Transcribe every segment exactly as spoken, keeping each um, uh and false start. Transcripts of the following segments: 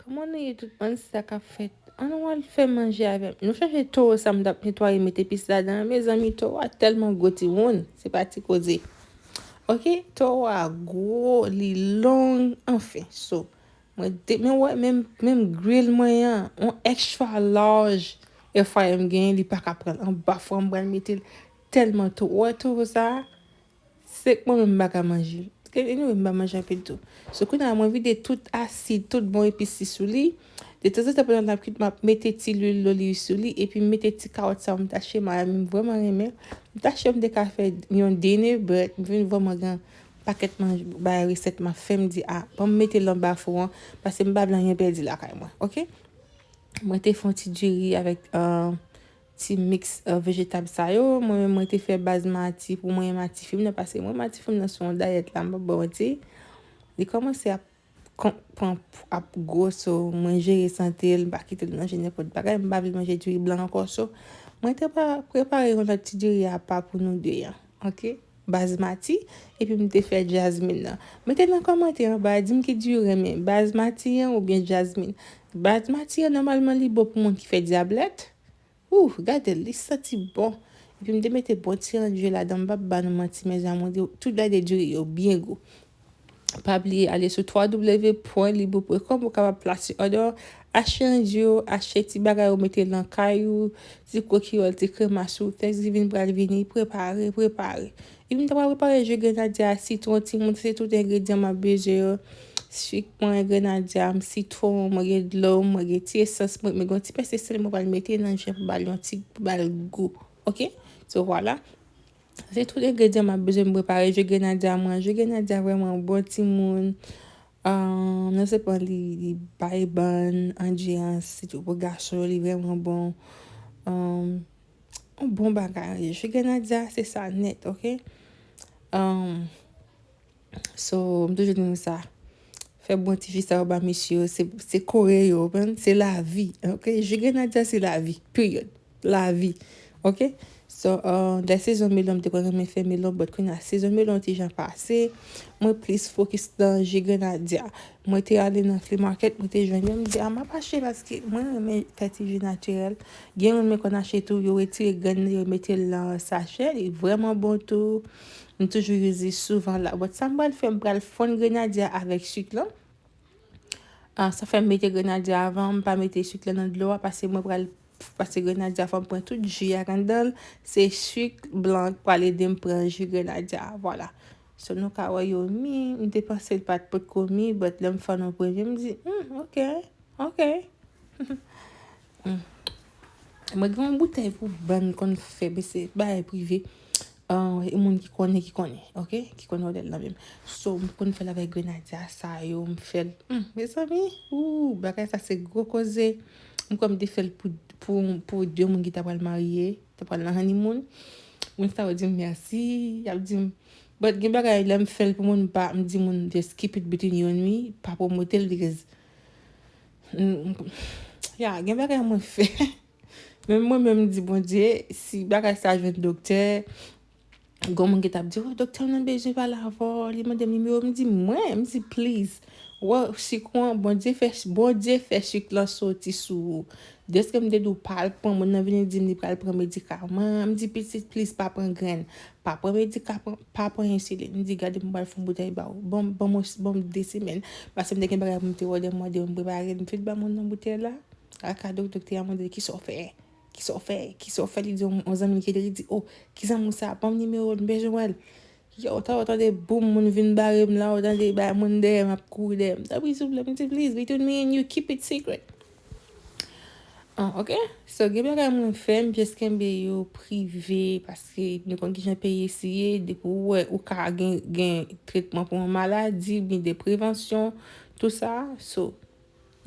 Kòman nou ye tout moun, sa k ap fèt? Ann nou al fè manje avè m. Nou chanje towo sa m t ap netwaye, met epis ladan an. Mezanmi, towo a tèlman gwo, timoun. Se pa ti koze. Oke, towo a gwo, li long, anfen. So, mwen te, men wè, menm, menm grill mwen an, yon extra large air fryer m genyen, li pa ka pran l. Anba fwa m pral mete l tèlman towo. Wè towo sa a? Se k mwen menm m pa ka manje l. Anyway, m pa manje anpil tou. So, kounye a, mwen vide tout asid, tout bon epis li sou li. Detanzantan, pandan l ap kwit, m ap mete ti lwil doliv sou li, epi m mete ti kawòt sa yo m tache, Miami m vrèman renmen. M tache m te ka fè yon dinner, but m vin vrèman gen pakèt manje, bay resèt m ap fè, m di, a, ban m mete l anba fou an, paske m pa vle anyen pèdi lakay mwen, oke? Mwen te fè yon ti diri avèk, uh, ti mix, uh, vejetab sa yo. Mwen menm, mwen te fè basmati pou mwen e ma tifi m nan, paske mwen, ma tifi m nan sou yon dayèt la, m p ap ba w manti. Li kòmanse ap kon- pran, ap gwo, so mwen jere sante l, m pa kite l manje nenpòt bagay, m pa vle manje diri blan ankò, so mwen te pa- prepare yon lòt ti diri apa pou nou de an, oke? Basmati, epi m te fè jasmine nan. Mete nan kòmantè anba a, di m ki diri w renmen, basmati an oubyen jasmine. Basmati an, nòmalman, li bon pou moun ki fè dyablèt. Ou, gade l, li santi bon. Epi m te mete bon ti andye ladan, m p ap ba nou manti, mezanmi, tout gade diri yo byen gou. Pa bliye ale sou w w w pwen libo pwen kòm pou w kapab plase òdè w. Achte andye w, achte ti bagay ou mete nan kay ou, ti kokiyòl, ti kremas ou, Thanksgiving pral vini, prepare, prepare. Epi m ta pral prepare ji grenadya a, sitwon, timoun, se tout engredyan m ap bezwen yo. Sik mwen, grenadya m, sitwon, mwen gen dlo, mwen gen ti esans, mwen, mwen gen yon ti pèse sèl mwen pral mete nan ji an pou ba l yon ti, pou ba l gou. Oke? So, vwala. Se tout engredyan m ap bezwen m prepare ji grenadya mwen. Ji grenadya vrèman bon, timoun. Ahn, nou se pran li, li bay bann andye an, sitou pou gason yo, li vrèman bon. Ahn, yon bon bagay. Ji grenadya, se sa nèt, oke? Ahn, so, m toujou di nou sa. Fè bon ti fi sa yo ba mesye yo, se, se kore yo, w konprann? Se lavi, oke? Ji grenadya, se lavi, period. Lavi, oke? So, uh, lè sezon melon, m te konn renmen fè melon, but kounye a sezon melon ti jan pase, mwen plis fokis nan ji grenadya. Mwen te ale nan flea market, mwen te jwenn yo, m di, a, m ap achte paske mwen renmen fè ti ji natirèl. Gen youn mwen konn achte tou, yo retire grenn li, yo mete l nan sachè, li vrèman bon tou. M toujou use li souvan la. But sa m pral fè, m pral fonn grenadya avèk sik lan. Ah, sa fè m mete grenadya avan, m pa mete sik lan nan dlo a, paske mwen pral, paske grenadya fò m pran tout ji a anndan l, se sik blan k pral ede m pran ji grenadya a, vwala. So, nou ka wè yo mi, m te panse l pa t potko mi, but lè m fann yon premye, m di, hmm, oke, oke. Hmm. Mwen gen yon boutèy pou bann konn fè, men se bagay prive. Ah, e moun ki konnen, ki konnen, oke? Ki konnen modèl lan menm. So, m konn fè l avèk grenadya sa yo, m fè l. Hmm, mezanmi, ou, bagay sa se gwo koze. M kwè m te fè l pou, pou, pou de moun ki ta pral marye, ta pral nan honeymoon. Moun sa yo di m mèsi, y ap di m. But gen bagay, lè m fè l pou moun, m pa, m di moun, just keep it between you and me, pa pwomote l, because, mm, ya, gen bagay mwen fè. Menm mwen menm, m di Bondye, si bagay sa jwenn doktè, gon moun ki t ap di, "Oh, doktè nan bezwen pale avè w, li mande m nimewo." M di, "Mwen?" M di, "Please." Wè, sik lan, Bondye fè, Bondye fè sik lan soti sou ou. Deske m te di w pa al pran, moun nan vini di m li pral pran medikaman. M di, "Pitit, please, pa pran grenn. Pa pran medikaman, pa pran ensilin." M di, "Gade, m pral fè yon boutèy ba ou. Ban m, ban m, ban m de semèn." Paske m te gen bagay pou m te wè, lè m mande yo, m prepare l, m fin ba moun nan boutèy la. Al ka doktè, doktè a mande l, "Kisa w fè? Kisa w fè? Kisa w fè?" Li di, yon, yon zanmi l ki te, li di, "Oh, ki zanmi w sa? Ban m nimewo l, m bezwen wè l." Yo, w ta, w tande boum, moun vin bare m la, w tande bay moun dèyè m ap kouri dèyè m. Tanpri, souple, m di, "Please, between me and you, keep it secret." Ah, oke? So, gen bagay mwen fè, m just kenbe yo prive, paske nou konn kijan peyi isi ye, depi w wè ou ka gen, gen tretman pou yon maladi, gen de prevansyon, tou sa. So,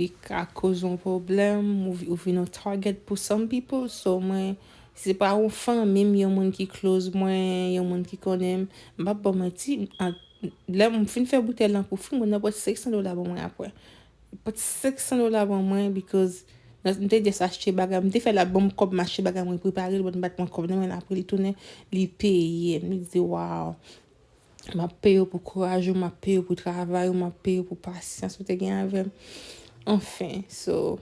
li ka koz yon pwoblèm, ou, ou vin yon target pou some people. So, mwen, si se pa yon fanmi m, yon moun ki close mwen, yon moun ki konnen m, m p ap ba w manti, an, lè m fin fè boutèy lan pou fri, moun nan pote senk san dola ban mwen apre. Pote senk san dola ban mwen, because nan, m te just achte bagay, m te fè l ap ban m kòb, m achte bagay, mwen prepare l, but m pa t pran kòb nan men l, apre li tounen, li peye m. Li di, "Wow." M ap peye w pou kouraj ou, m ap peye w pou travay ou, m ap peye w pou pasyans ou te gen avè m. Anfen, so,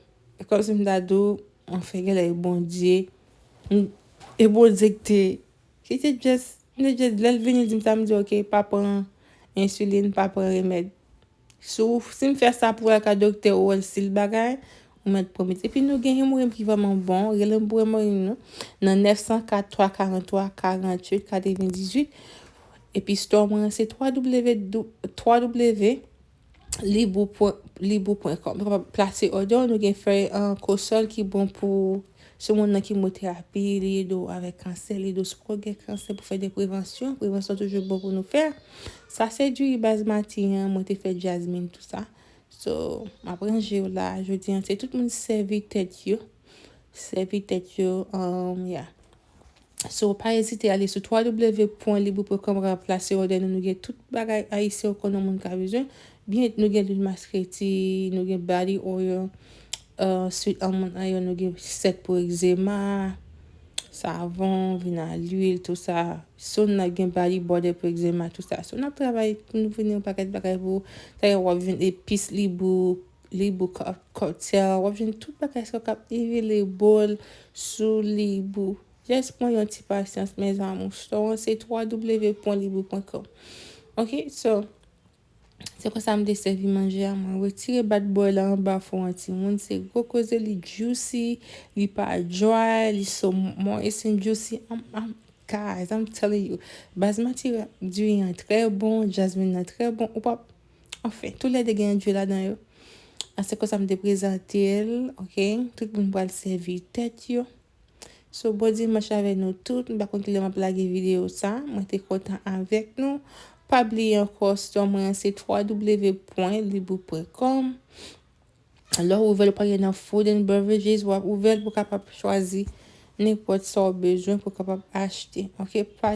kòmsi m ta di w, anfen, genlè e Bondye, m- e Bondye ki te, ki te just, m te just, lè l vini di m sa, m di, "Ok, pa pran ensilin, pa pran remèd." Si w- si m fè sa pou al ka doktè, ou wè l si l bagay, ou mèt pran medikaman. Epi nou gen hemorèm ki vrèman bon, rele m pou hemorèm nou, nan nèf san kat, twa karant twa, karant uit, katrevendizuit. Epi store mwen se twa w w w, twa w w w, libou pwen, libou pwen kòm. Ou kapab plase òdè w, nou gen fèy, uh, kosòl ki bon pou, sou moun nan kemoterapi, li ede w avèk kansè, li ede w sou kò gen kansè pou fè de prevansyon. Prevansyon toujou bon pou nou fè. Sa se diri basmati an, mwen te fè jasmine, tout sa. So, m ap ranje yo la, jodi an, se tout moun sèvi tèt yo. Sèvi tèt yo, um, yeah. So, pa ezite ale sou twa w w w pwen libou pwen kòm pou plase òdè nou. Nou gen tout bagay ayisyen ou konnen moun ka bezwen. Byen, nou gen lwil maskreti, nou gen body oil, uh, sweet almond oil, nou gen sèk pou egzema, savon, vin a lwil, tout sa. So, n ap gen body butter pou egzema, tout sa. So, n ap travay pou nou vini yon pakèt bagay pou, talè w ap jwenn epis libou, libou cocktail, w ap jwenn tout bagay sa k ap available sou libou. Just pran yon ti pasyans, mes amours. Store an se twa w w w pwen libou pwen kòm. Ok, so, se konsa m te sèvi manje a, mwen retire bad boy la anba fou an timoun, se gwo koze, li juicy, li pa dry, li so moist and juicy. I'm, I'm, guys, I'm telling you, basmati diri an trè bon, jasmine nan trè bon, ou p ap, anfen, toulède gen diri ladan yo. A se konsa m te prezante l, ok? Tout moun pral sèvi tèt yo. So, bon dimanch avè nou tout. M pa konn kilè m ap lage videyo sa. Mwen te kontan avèk nou. Pa bliye ankò, store mwen an se twa w w w pwen libou pwen kòm. Lè w ouvè l, ou pa gen nan food and beverages, w ap ouvè l pou w kapab chwazi nenpòt sa w bezwen pou w kapab achte. Ok, pa,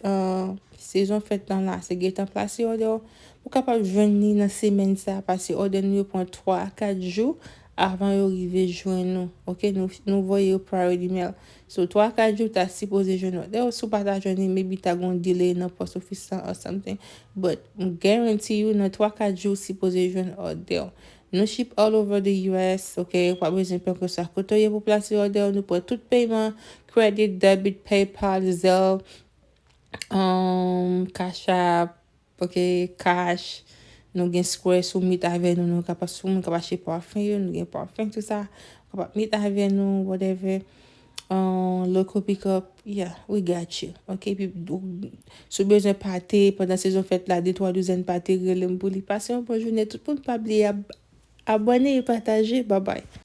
uh, sezon fèt lan la, se gentan plase òdè w. Ou kapab jwenn li nan semèn sa a, paske òdè nou yo pran twa a kat jou avan yo rive jwenn nou. Ok, nou, nou voye yo priority mail. So, twa a kat jou, w ta sipoze jwenn òdè w. Si w pa ta jwenn li, maybe ta gon delay nan post office lan or something. But, m guarantee you, nan twa a kat jou, w sipoze jwenn òdè w. Nou ship all over the U S, ok? Ou pa bezwen pè kèlkeswa kote w ye pou plase òdè w. Nou pran tout pèyman, credit, debit, PayPal, Zelle, um, Cash App, ok, Cash. Nou gen Square, si w meet avè nou, nou kapab, si w moun k ap achte pafen yo, nou gen pafen, tout sa. Ou kapab meet avè nou, whatever. Um, local pickup, yeah, we got you. Ok, epi, ou- si w bezwen pate, pandan sezon fèt la, de twa douzèn pate, rele m pou li. Pase yon bon jounen, tout moun pa bliye ab- abòne e pataje. Bye bye.